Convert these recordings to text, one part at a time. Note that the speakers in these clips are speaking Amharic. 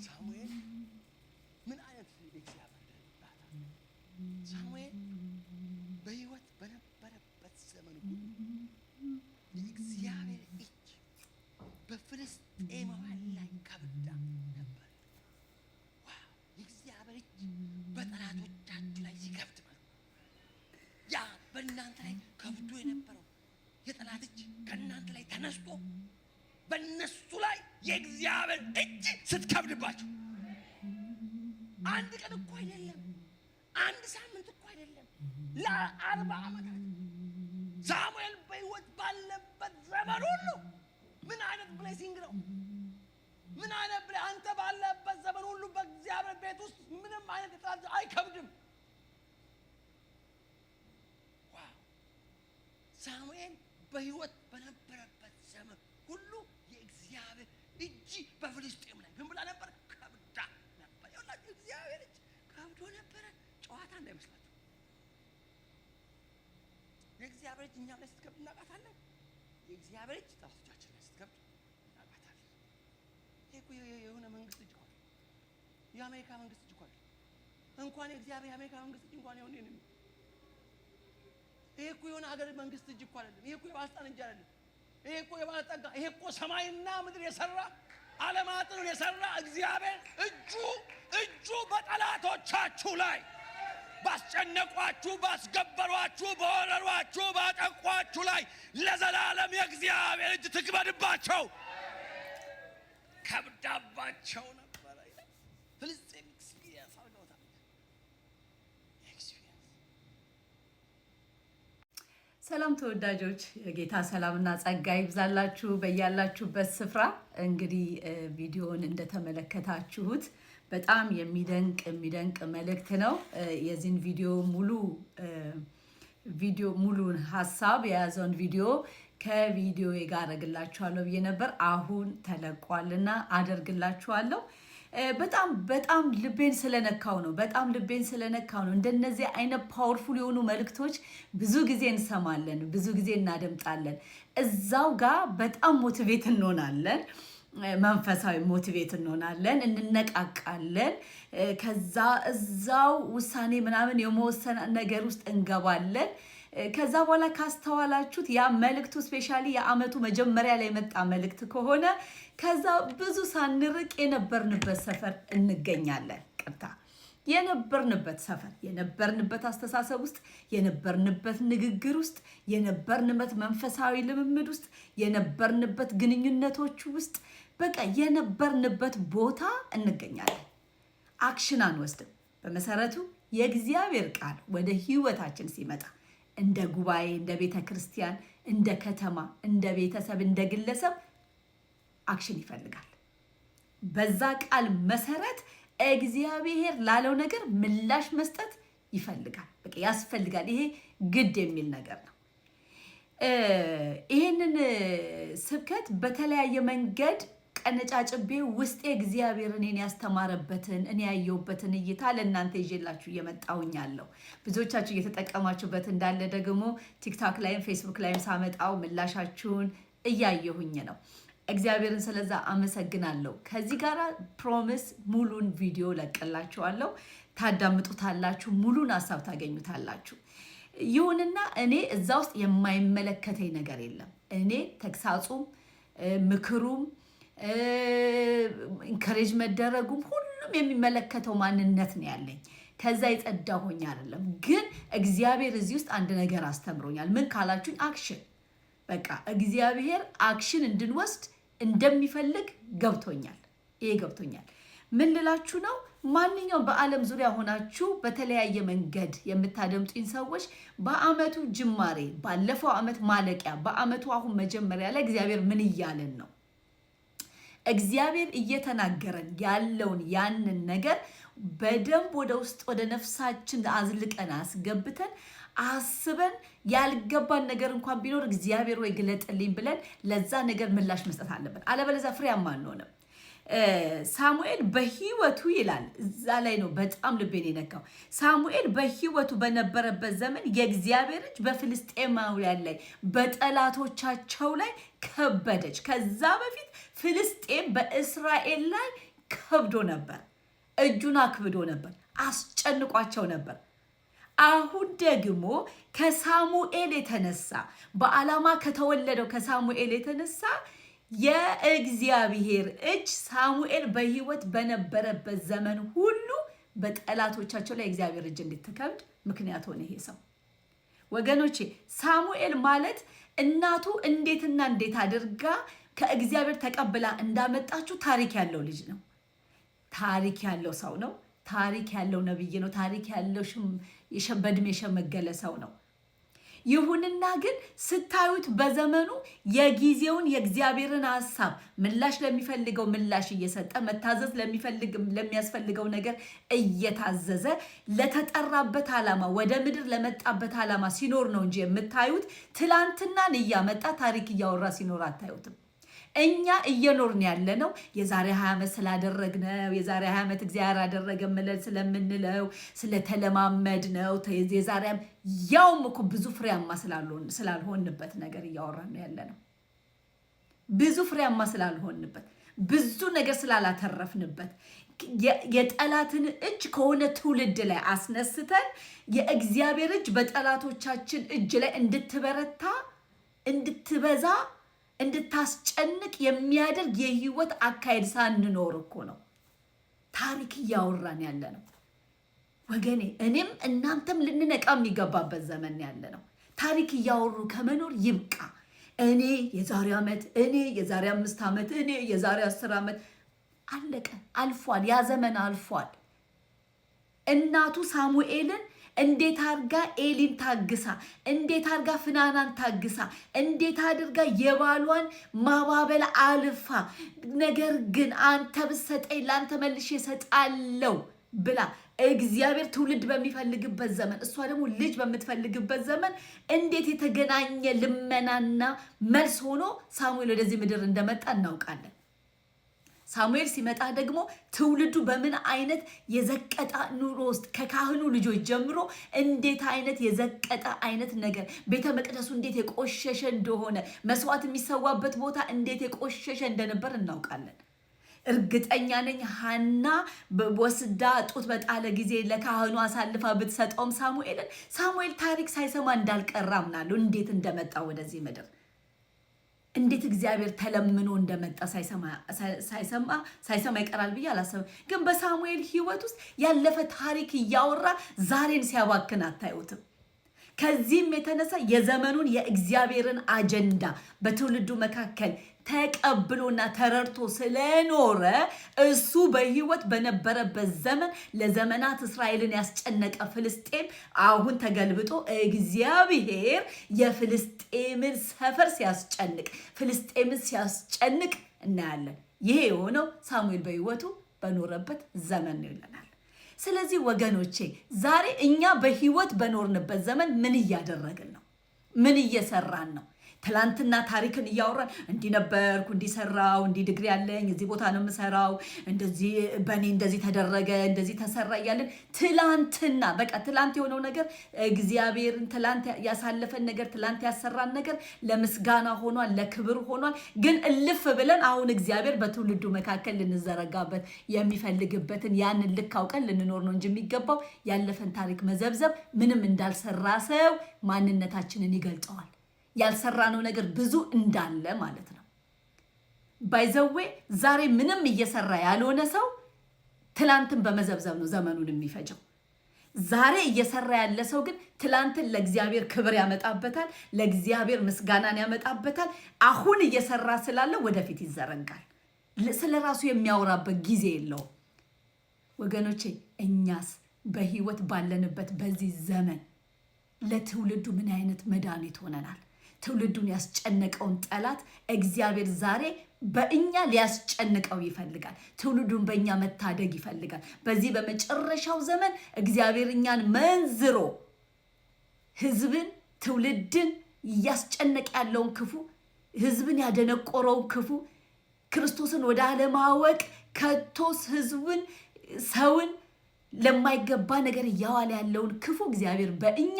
ሳሙኤል ምን አይነት የእግዚአብሔር እርዳታ! ሳሙኤል በሕይወት በነበረበት ዘመን ሁሉ የእግዚአብሔር እጅ በፍልስጤማውያን ላይ ከብዳ ነበር። Wow! የእግዚአብሔር እጅ በጠላቶቻችሁ ላይ ሲከብድ ማለት ነው። ያ በእናንተ ላይ ከብዶ የነበረው የጠላት እጅ ከእናንተ ላይ ተነስቶ በእነሱ ላይ የእግዚአብሔር እጅ ስትከብድባቸው፣ አንድ ቀን እኮ አይደለም፣ አንድ ሳምንት እኮ አይደለም፣ ለ40 ዓመታት ሳሙኤል በሕይወት ባለበት ዘመን ሁሉ። ምን አይነት blessing ነው? ምን አይነት አንተ ባለበት ዘመን ሁሉ በእግዚአብሔር ቤት ውስጥ ምንም አይነት የጠላት አይከብድም። Wow! ሳሙኤል በሕይወት በነበረበት ዘመን ሁሉ የእግዚአብሔር እጅ በፍልስጤም ላይ ምን ብላ ነበር? ከብዳ ነበር። ይኸውላችሁ እግዚአብሔር እጅ ከብዶ ነበረ። ጨዋታ እንዳይመስላችሁ። የእግዚአብሔር እጅ እኛም ላይ ስትከብድ እናውቃታለን። የእግዚአብሔር እጅ ጠላቶቻችን ላይ ስትከብድ እናውቃታለን። ይሄ እኮ የሆነ መንግስት እጅ እኮ አይደለም። የአሜሪካ መንግስት እጅ እኮ አይደለም። እንኳን የእግዚአብሔር የአሜሪካ መንግስት እጅ እንኳን የሆነ ይሄ እኮ የሆነ ሀገር መንግስት እጅ እኮ አይደለም። ይሄ እኮ የባለስልጣን እጅ አይደለም። ይሄ እኮ የባለጠጋ፣ ይሄ እኮ ሰማይና ምድር የሰራ፣ ዓለማትን የሰራ እግዚአብሔር እጁ በጠላቶቻችሁ ላይ፣ ባስጨነቋችሁ፣ ባስገበሯችሁ፣ በወረሯችሁ፣ ባጠቋችሁ ላይ ለዘላለም የእግዚአብሔር እጅ ትክበድባቸው። ከብዳባቸው ነበረ ይላል። ፍልስጤም experience አድርገውታል። Experience። ሰላም ተወዳጆች፣ የጌታ ሰላምና ጸጋ ይብዛላችሁ በያላችሁበት ስፍራ። እንግዲህ ቪዲዮውን እንደተመለከታችሁት በጣም የሚደንቅ የሚደንቅ መልእክት ነው። የዚህን ቪዲዮ ሙሉ ቪዲዮ ሙሉን ሀሳብ የያዘውን ቪዲዮ ከቪዲዮ ጋር አደርግላችኋለሁ ብዬ ነበር። አሁን ተለቋልና አደርግላችኋለሁ። በጣም በጣም ልቤን ስለነካው ነው። በጣም ልቤን ስለነካው ነው። እንደነዚህ አይነት powerful የሆኑ መልእክቶች ብዙ ጊዜ እንሰማለን፣ ብዙ ጊዜ እናደምጣለን። እዛው ጋር በጣም motivate እንሆናለን። መንፈሳዊ motivate እንሆናለን፣ እንነቃቃለን። ከዛ እዛው ውሳኔ ምናምን የመወሰን ነገር ውስጥ እንገባለን። ከዛ በኋላ ካስተዋላችሁት ያ መልእክቱ especially የአመቱ መጀመሪያ ላይ የመጣ መልእክት ከሆነ ከዛ ብዙ ሳንርቅ የነበርንበት ሰፈር እንገኛለን። ቅርታ፣ የነበርንበት ሰፈር፣ የነበርንበት አስተሳሰብ ውስጥ፣ የነበርንበት ንግግር ውስጥ፣ የነበርንበት መንፈሳዊ ልምምድ ውስጥ፣ የነበርንበት ግንኙነቶች ውስጥ፣ በቃ የነበርንበት ቦታ እንገኛለን። Action አንወስድም። በመሰረቱ የእግዚአብሔር ቃል ወደ ህይወታችን ሲመጣ እንደ ጉባኤ፣ እንደ ቤተ ክርስቲያን፣ እንደ ከተማ፣ እንደ ቤተሰብ፣ እንደ ግለሰብ action ይፈልጋል። በዛ ቃል መሰረት እግዚአብሔር ላለው ነገር ምላሽ መስጠት ይፈልጋል። በቃ ያስፈልጋል። ይሄ ግድ የሚል ነገር ነው። ይሄንን ስብከት በተለያየ መንገድ ቀነጫጭቤ ውስጤ እግዚአብሔር እኔን ያስተማረበትን፣ እኔ ያየሁበትን እይታ ለእናንተ ይዤላችሁ እየመጣሁኝ አለው። ብዙዎቻችሁ እየተጠቀማችሁበት እንዳለ ደግሞ ቲክቶክ ላይም ፌስቡክ ላይም ሳመጣው ምላሻችሁን እያየሁኝ ነው። እግዚአብሔርን ስለዛ አመሰግናለሁ። ከዚህ ጋር promise ሙሉን ቪዲዮ ለቅላችኋለሁ፣ ታዳምጡታላችሁ፣ ሙሉን ሀሳብ ታገኙታላችሁ። ይሁንና እኔ እዛ ውስጥ የማይመለከተኝ ነገር የለም። እኔ ተግሳጹም ምክሩም encourage መደረጉም ሁሉም የሚመለከተው ማንነት ነው ያለኝ። ከዛ የጸዳ ሆኜ አይደለም። ግን እግዚአብሔር እዚህ ውስጥ አንድ ነገር አስተምሮኛል። ምን ካላችሁኝ action፣ በቃ እግዚአብሔር action እንድንወስድ እንደሚፈልግ ገብቶኛል። ይሄ ገብቶኛል። ምን ልላችሁ ነው? ማንኛውም በዓለም ዙሪያ ሆናችሁ በተለያየ መንገድ የምታደምጡኝ ሰዎች በአመቱ ጅማሬ፣ ባለፈው ዓመት ማለቂያ፣ በአመቱ አሁን መጀመሪያ ላይ እግዚአብሔር ምን እያለን ነው? እግዚአብሔር እየተናገረን ያለውን ያንን ነገር በደንብ ወደ ውስጥ ወደ ነፍሳችን አዝልቀን አስገብተን አስበን ያልገባን ነገር እንኳን ቢኖር እግዚአብሔር ወይ ግለጥልኝ ብለን ለዛ ነገር ምላሽ መስጠት አለብን። አለበለዚያ ፍሬያማ አንሆንም። ሳሙኤል በህይወቱ ይላል፣ እዛ ላይ ነው በጣም ልቤን የነካው። ሳሙኤል በህይወቱ በነበረበት ዘመን የእግዚአብሔር እጅ በፍልስጤማውያን ላይ፣ በጠላቶቻቸው ላይ ከበደች። ከዛ በፊት ፍልስጤም በእስራኤል ላይ ከብዶ ነበር። እጁን አክብዶ ነበር። አስጨንቋቸው ነበር። አሁን ደግሞ ከሳሙኤል የተነሳ፣ በዓላማ ከተወለደው ከሳሙኤል የተነሳ የእግዚአብሔር እጅ ሳሙኤል በሕይወት በነበረበት ዘመን ሁሉ በጠላቶቻቸው ላይ እግዚአብሔር እጅ እንድትከብድ ምክንያት ሆነ ይሄ ሰው። ወገኖቼ፣ ሳሙኤል ማለት እናቱ እንዴትና እንዴት አድርጋ ከእግዚአብሔር ተቀብላ እንዳመጣችው ታሪክ ያለው ልጅ ነው። ታሪክ ያለው ሰው ነው። ታሪክ ያለው ነብይ ነው። ታሪክ ያለው በእድሜ የሸመገለ ሰው ነው። ይሁንና ግን ስታዩት በዘመኑ የጊዜውን የእግዚአብሔርን ሀሳብ ምላሽ ለሚፈልገው ምላሽ እየሰጠ፣ መታዘዝ ለሚያስፈልገው ነገር እየታዘዘ፣ ለተጠራበት ዓላማ፣ ወደ ምድር ለመጣበት ዓላማ ሲኖር ነው እንጂ የምታዩት ትላንትናን እያመጣ ታሪክ እያወራ ሲኖር አታዩትም። እኛ እየኖርን ያለነው የዛሬ 20 ዓመት ስላደረግነው፣ የዛሬ 20 ዓመት እግዚአብሔር አደረገ ምለን ስለምንለው፣ ስለተለማመድነው፣ የዛሬ ያውም እኮ ብዙ ፍሬያማ ስላልሆንበት ነገር እያወራን ነው ያለነው። ብዙ ፍሬያማ ስላልሆንበት፣ ብዙ ነገር ስላላተረፍንበት፣ የጠላትን እጅ ከሆነ ትውልድ ላይ አስነስተን የእግዚአብሔር እጅ በጠላቶቻችን እጅ ላይ እንድትበረታ፣ እንድትበዛ፣ እንድታስጨንቅ የሚያደርግ የህይወት አካሄድ ሳንኖር እኮ ነው ታሪክ እያወራን ያለነው። ወገኔ፣ እኔም እናንተም ልንነቃ የሚገባበት ዘመን ያለነው። ታሪክ እያወሩ ከመኖር ይብቃ። እኔ የዛሬ ዓመት፣ እኔ የዛሬ 5 ዓመት፣ እኔ የዛሬ 10 ዓመት፣ አለቀ፣ አልፏል። ያ ዘመን አልፏል። እናቱ ሳሙኤልን እንዴት አድርጋ ኤሊን ታግሳ፣ እንዴት አድርጋ ፍናናን ታግሳ፣ እንዴት አድርጋ የባሏን ማባበል አልፋ፣ ነገር ግን አንተ ብትሰጠኝ ለአንተ መልሼ እሰጣለሁ ብላ፣ እግዚአብሔር ትውልድ በሚፈልግበት ዘመን፣ እሷ ደግሞ ልጅ በምትፈልግበት ዘመን እንዴት የተገናኘ ልመናና መልስ ሆኖ ሳሙኤል ወደዚህ ምድር እንደመጣ እናውቃለን። ሳሙኤል ሲመጣ ደግሞ ትውልዱ በምን አይነት የዘቀጠ ኑሮ ውስጥ፣ ከካህኑ ልጆች ጀምሮ እንዴት አይነት የዘቀጠ አይነት ነገር፣ ቤተ መቅደሱ እንዴት የቆሸሸ እንደሆነ፣ መስዋዕት የሚሰዋበት ቦታ እንዴት የቆሸሸ እንደነበር እናውቃለን። እርግጠኛ ነኝ ሀና ወስዳ ጡት በጣለ ጊዜ ለካህኑ አሳልፋ ብትሰጠውም ሳሙኤልን፣ ሳሙኤል ታሪክ ሳይሰማ እንዳልቀረ አምናለሁ። እንዴት እንደመጣ ወደዚህ ምድር፣ እንዴት እግዚአብሔር ተለምኖ እንደመጣ ሳይሰማ ይቀራል ብዬ አላሰብም። ግን በሳሙኤል ሕይወት ውስጥ ያለፈ ታሪክ እያወራ ዛሬን ሲያባክን አታዩትም። ከዚህም የተነሳ የዘመኑን የእግዚአብሔርን አጀንዳ በትውልዱ መካከል ተቀብሎና ተረድቶ ስለኖረ እሱ በሕይወት በነበረበት ዘመን ለዘመናት እስራኤልን ያስጨነቀ ፍልስጤም አሁን ተገልብጦ እግዚአብሔር የፍልስጤምን ሰፈር ሲያስጨንቅ፣ ፍልስጤምን ሲያስጨንቅ እናያለን። ይሄ የሆነው ሳሙኤል በሕይወቱ በኖረበት ዘመን ነው ይለናል። ስለዚህ ወገኖቼ፣ ዛሬ እኛ በሕይወት በኖርንበት ዘመን ምን እያደረግን ነው? ምን እየሰራን ነው? ትላንትና ታሪክን እያወራን እንዲህ ነበርኩ፣ እንዲህ ሰራው፣ እንዲህ ዲግሪ ያለኝ፣ እዚህ ቦታ ነው የምሰራው፣ እንደዚህ በእኔ እንደዚህ ተደረገ፣ እንደዚህ ተሰራ እያለን ትላንትና በቃ ትላንት የሆነው ነገር፣ እግዚአብሔርን ትላንት ያሳለፈን ነገር፣ ትላንት ያሰራን ነገር ለምስጋና ሆኗል፣ ለክብር ሆኗል። ግን እልፍ ብለን አሁን እግዚአብሔር በትውልዱ መካከል ልንዘረጋበት የሚፈልግበትን ያንን ልክ አውቀን ልንኖር ነው እንጂ የሚገባው ያለፈን ታሪክ መዘብዘብ ምንም እንዳልሰራ ሰው ማንነታችንን ይገልጠዋል። ያልሰራነው ነገር ብዙ እንዳለ ማለት ነው። By the way፣ ዛሬ ምንም እየሰራ ያልሆነ ሰው ትላንትን በመዘብዘብ ነው ዘመኑን የሚፈጀው። ዛሬ እየሰራ ያለ ሰው ግን ትላንትን ለእግዚአብሔር ክብር ያመጣበታል፣ ለእግዚአብሔር ምስጋናን ያመጣበታል። አሁን እየሰራ ስላለ ወደፊት ይዘረጋል። ስለ ራሱ የሚያወራበት ጊዜ የለውም። ወገኖቼ፣ እኛስ በህይወት ባለንበት በዚህ ዘመን ለትውልዱ ምን አይነት መድኃኒት ሆነናል? ትውልዱን ያስጨነቀውን ጠላት እግዚአብሔር ዛሬ በእኛ ሊያስጨንቀው ይፈልጋል። ትውልዱን በእኛ መታደግ ይፈልጋል። በዚህ በመጨረሻው ዘመን እግዚአብሔር እኛን መንዝሮ ህዝብን፣ ትውልድን እያስጨነቀ ያለውን ክፉ፣ ህዝብን ያደነቆረውን ክፉ፣ ክርስቶስን ወደ አለማወቅ ከቶስ ህዝብን፣ ሰውን ለማይገባ ነገር እያዋለ ያለውን ክፉ እግዚአብሔር በእኛ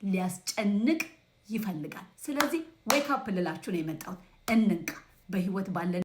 ሊያስጨንቅ ይፈልጋል። ስለዚህ wake up ልላችሁ ነው የመጣሁት። እንንቃ። በህይወት ባለን